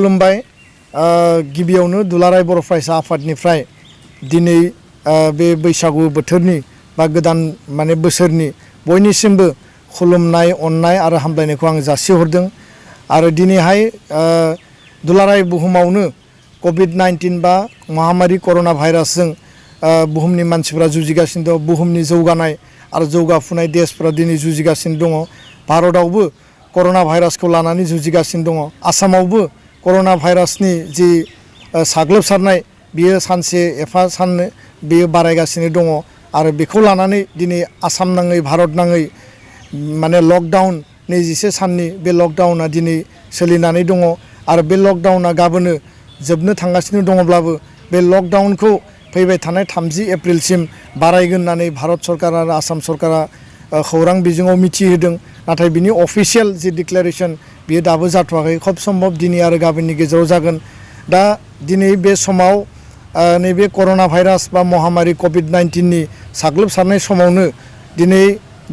खुलुमबाय गिबियावनो दुलाराय बर' फरायसा आफादनिफ्राय दिनै बे बैसागु बोथोरनि बा गोदान माने बोसोरनि बयनिसिमबो खुलुमनाय अननाय आरो हामलायनायखौ आं जासिहरदों आरो दिनैहाय दुलाराय बुहुमावनो कोविड-19 बा महामारी कर'ना भाइरासजों बुहुमनि मानसिफोरा जुजिगासिनो दं। बुहुमनि जौगानाय आरो जौगाफुनाय देशफोरा दिनै जुजिगासिनो दङ। भारतआवबो कर'ना भाइरासखौ लानानै जुजिगासिनो दङ। आसामावबो कर'ना भाइरासनि जि साग्लोबसारनाय बियो सानसे एफा सान बियो बारायगासिनो दङ आरो बेखौ लानानै दिनै आसाम नाङै भारत नाङै माने लकडाउन 21 साननि बे लकडाउना दिनै सोलिनानै दङ आरो बे लकडाउना गाबोनो जोबनो थांगासिनो दङब्लाबो बे लकडाउनखौ फैबाय थानाय 30 एप्रिलसिम बारायगोन होननानै भारत सरकार आरो आसाम सरकारा खौरां बिजोङाव मिथिहोदों। नाथाय बिनि अफिसियेल जि डिक्लेरेसन बियो दाबो जाथ'वाखै। खोब सम्भब दिनै आरो गाबोननि गेजेराव जागोन। दा दिनै बे समाव नैबे कर'ना भाइरास बा महामारी कोविड-19नि साग्लोबसारनाय समावनो दिनै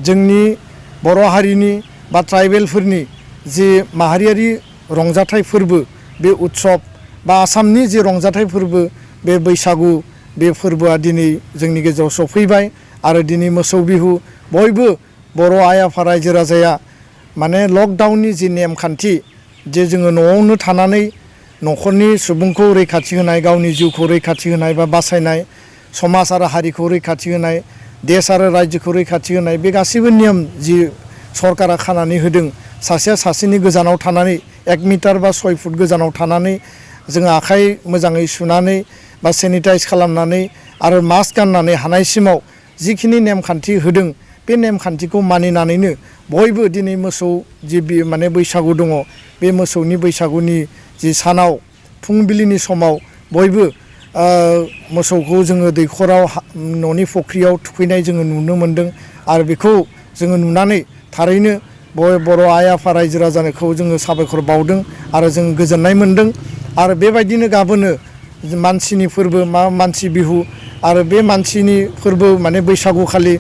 जोंनि बर' हारिनि बा ट्राइबेलफोरनि जि माहारियारि रंजाथाइ फोरबो बे उत्सब बा आसामनि जि रंजाथाइ फोरबो बे बैसागु बे फोरबोआ दिनै जोंनि गेजेराव सफैबाय आरो दिनै मोसौ बिहु बयबो बर' आइ आफा रायजो राजाया माने लकडाउननि जि नेमखान्थि जे जोङो न'आवनो थानानै न'खरनि सुबुंखौ रैखाथि होनाय, गावनि जिउखौ रैखाथि होनाय बा बासायनाय, समाज आरो हारिखौ रैखाथि होनाय, देश आरो रायजोखौ रैखाथि होनाय बे गासैबो नियम जि सरकारा खानानै होदों। सासेया सासेनि गोजानाव थानानै 1 मिटार बा 6 फुट गोजानाव थानानै जोङो आखाइ मोजाङै सुनानै बा सेनिटाइज खालामनानै आरो मास्क गाननानै हानायसिमाव जिखिनि नेमखान्थि होदों बे नेमखान्थिखौ मानिनानैनो बयबो दिनै मोसौ जि माने बैसागु दङ बे मोसौनि बैसागुनि जि सानाव फुंबिलिनि समाव बयबो मोसौखौ जोङो दैखराव न'नि फुख्रियाव थुखैनाय जोङो नुनो मोन्दों आरो बेखौ जोङो नुनानै थारैनो बर' आइ आफा रायजो राजाखौ जोङो साबायखर बावदों आरो जों गोजोननाय मोन्दों। आरो बेबायदिनो गाबोनो मानसिनि फोरबो मानसि बिहु आरो बे मानसिनि फोरबो माने बैसागुखालि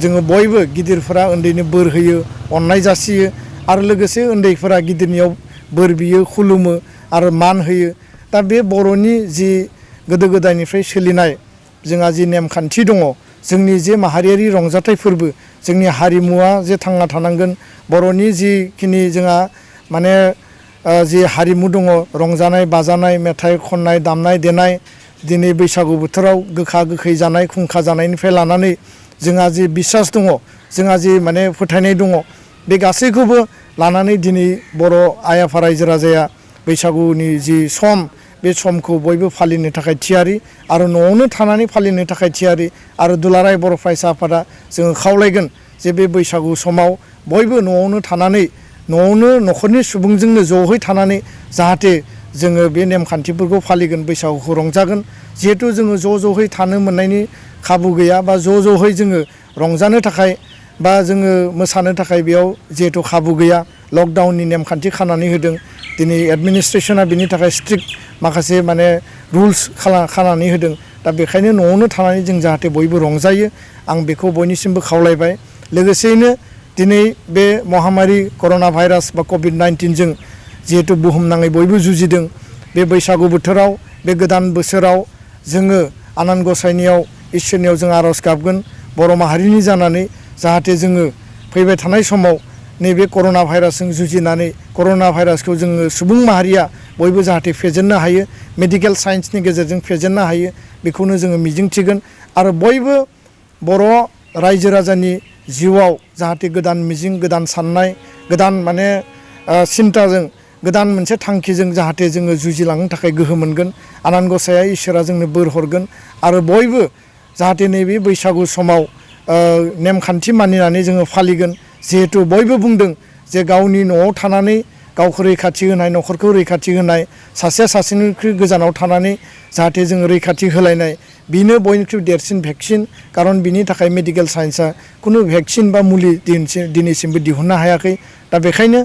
जोङो बयबो गिदिरफोरा उन्दैनो बोर होयो, अननाय जासियो आरो लोगोसे उन्दैफोरा गिदिरनियाव बोर बियो, खुलुमो आरो मान होयो। दा बे बर'नि जि गोदो गोदायनिफ्राय सोलिनाय जोंहा जि नेमखान्थि दङ, जोंनि जे माहारियारि रंजाथाइ फोरबो, जोंनि हारिमुवा जे थांना थानांगोन, बर'नि जिखिनि जोंहा माने जि हारिमु दङ रंजानाय बाजानाय, मेथाइ खननाय, दामनाय देनाय, दिनै बैसागु बोथोराव गोखा गोखै जानाय, खुंखा जानायनिफ्राय लानानै जोंहा जि बिसास दङ, जोंहा जि माने फोथायनाय दङ, बे गासैखौबो लानानै दिनै बर' आइ आफा रायजो राजाया बैसागुनि जि सम बे समखौ बयबो फालिनो थाखाय थियारि आरो न'आवनो थानानै फालिनो थाखाय थियारि आरो दुलाराय बर' फरायसा आफादा जोङो खावलायगोन जे बे बैसागु समाव बयबो न'आवनो थानानै न'आवनो न'खरनि सुबुंजोंनो ज'है थानानै जाहाथे जोङो बे नेमखान्थिफोरखौ फालिगोन, बैसागुखौ रंजागोन। जिहेथु जोङो ज'है थानो मोननायनि खाबु गैया बा ज'है जोङो रंजानो थाखाय बा जोङो मोसानो थाखाय बेयाव जिहेथु खाबु गैया, लकडाउननि नेमखान्थि खानानै होदों। दिनै एडमिनिस्ट्रेसना बिनि थाखाय स्ट्रिक्ट माखासे माने रुल्स खानानै होदों। दा बेखायनो न'आवनो थानानै जों जाहाथे बयबो रंजायो, आं बेखौ बयनिसिमबो खावलायबाय। लोगोसेयैनो दिनै बे महामारी कर'ना भाइरास बा कोविड-19जों जिहेतु बुहुमनाङै बयबो जुजिदों, बे बैसागु बोथोराव बे गोदान बोसोराव जोङो आनान गसाइनियाव इसोरनियाव जों आर'ज गाबगोन बर' माहारिनि जानानै जाहाथे जोङो फैबाय थानाय समाव नैबे कर'ना भाइरासजों जुजिनानै कर'ना भाइरासखौ जोङो सुबुं माहारिया बयबो जाहाथे फेजेननो हायो, मेडिकेल साइन्सनि गेजेरजों फेजेननो हायो, बेखौनो जोङो मिजिंथिगोन। आरो बयबो बर' रायजो राजानि जिउआव जाहाथे गोदान मिजिं, गोदान साननाय, गोदान माने सिन्ताजों, गोदान मोनसे थांखिजों जाहाथे जोङो जुजिलांनो थाखाय गोहो मोनगोन। आनान गसाइया इसोरा जोंनो बोर हरगोन आरो बयबो जाहाथे नैबे बैसागु समाव नेमखान्थि मानिनानै जोङो फालिगोन। जिहेथु बयबो बुंदों जे गावनि न'आव थानानै गावखौ रैखाथि होनाय, न'खरखौ रैखाथि होनाय, सासेया सासेनिख्रुइ गोजानाव थानानै जाहाथे जोङो रैखाथि होलायनाय, बेनो बयनिख्रुइ देरसिन भेक्सिन। खारन बिनि थाखाय मेडिकेल साइन्सआ खुनु भेक्सिन बा मुलि दिनैसिमबो दिहुननो हायाखै। दा बेखायनो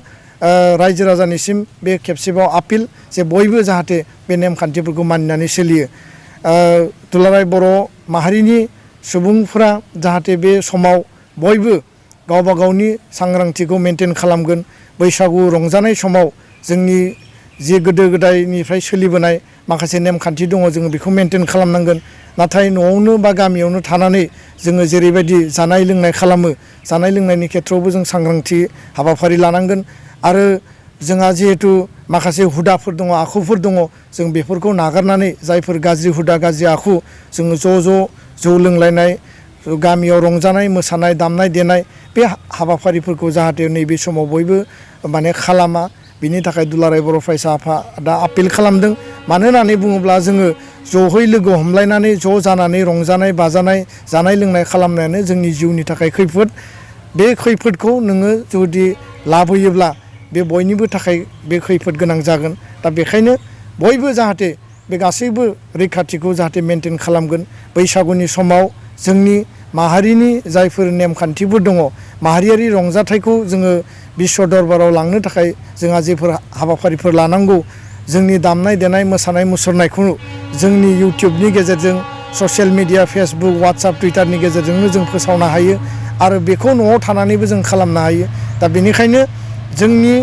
रायजो राजानिसिम बे खेबसेबाव आपिल जे बयबो जाहाथे बे नेमखान्थिफोरखौ मानिनानै सोलियो। दुलाराय बर' माहारिनि सुबुंफोरा जाहाथे बे समाव बयबो गावबा गावनि सांग्रांथिखौ मेनटेन खालामगोन। बैसागु रंजानाय समाव जोंनि जे गोदो गोदायनिफ्राय सोलिबोनाय माखासे नेमखान्थि दङ जोङो बेखौ मेनटेन खालामनांगोन नाथाय न'आवनो बा गामियावनो थानानै जोङो जेरैबायदि जानाय लोंनाय खालामो जानाय लोंनायनि खेथ्रआवबो जों सांग्रांथि हाबाफारि लानांगोन आरो जोंहा जिहेतु माखासे हुदाफोर दङ आखुफोर दङ जों बेफोरखौ नागारनानै जायफोर गाज्रि हुदा गाज्रि आखु जोङो जौ लोंलायनाय गामियाव रंजानाय मोसानाय दामनाय देनाय बे हाबाफारिफोरखौ जाहाथे नैबे समाव बयबो माने खालामा बिनि थाखाय दुलाराय बर' फरायसा आफादा आपिल खालामदों मानो होननानै बुङोब्ला जोङो ज'है लोगो हमलायनानै ज' जानानै रंजानाय बाजानाय जानाय लोंनाय खालामनायानो जोंनि जिउनि थाखाय खैफोद बे खैफोदखौ नोङो जुदि लाबोयोब्ला बे बयनिबो थाखाय बे खैफोद गोनां जागोन दा बेखायनो बयबो जाहाथे बे गासैबो रैखाथिखौ जाहाथे मेनटेन खालामगोन बैसागुनि समाव जोंनि माहारिनि जायफोर नेमखान्थिफोर दङ माहारियारि रंजाथाइखौ जोङो बिश्व दरबाराव लांनो थाखाय जोंहा जेफोर हाबाफारिफोर लानांगौ जोंनि दामनाय देनाय मोसानाय मुसुरनायखौ जोंनि इउटिउबनि गेजेरजों ससियेल मिडिया फेसबुक वाट्सएप टुइटारनि गेजेरजोंनो जों फोसावनो हायो आरो बेखौ न'आव थानानैबो जों खालामनो हायो दा बेनिखायनो जोंनि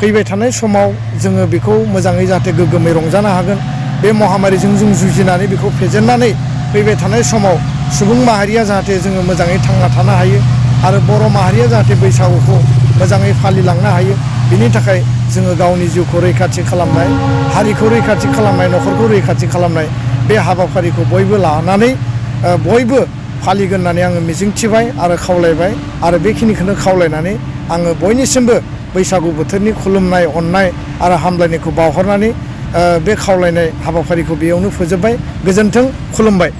फैबाय थानाय समाव जोङो बेखौ मोजाङै जाहाथे गोग्गोमै रंजानो हागोन बे महामारिजों जों जुजिनानै बेखौ फेजेननानै फैबाय थानाय समाव सुबुं माहारिया जाहाथे जोङो मोजाङै थांना थानो हायो आरो बर' माहारिया जाहाथे बैसागुखौ मोजाङै फालिलांनो हायो बिनि थाखाय जोङो गावनि जिउखौ रैखाथि खालामनाय हारिखौ रैखाथि खालामनाय न'खरखौ रैखाथि खालामनाय बे हाबाफारिखौ बयबो लानानै बयबो फालिगोन होननानै आङो मिजिंथिबाय आरो खावलायबाय आरो बेखिनिखौनो खावलायनानै आङो बयनिसिमबो बैसागु बोथोरनि खुलुमनाय अननाय आरो हामलायनायखौ बावहरनानै बे खावलायनाय हाबाफारिखौ बेयावनो फोजोबबाय गोजोन्थों खुलुमबाय।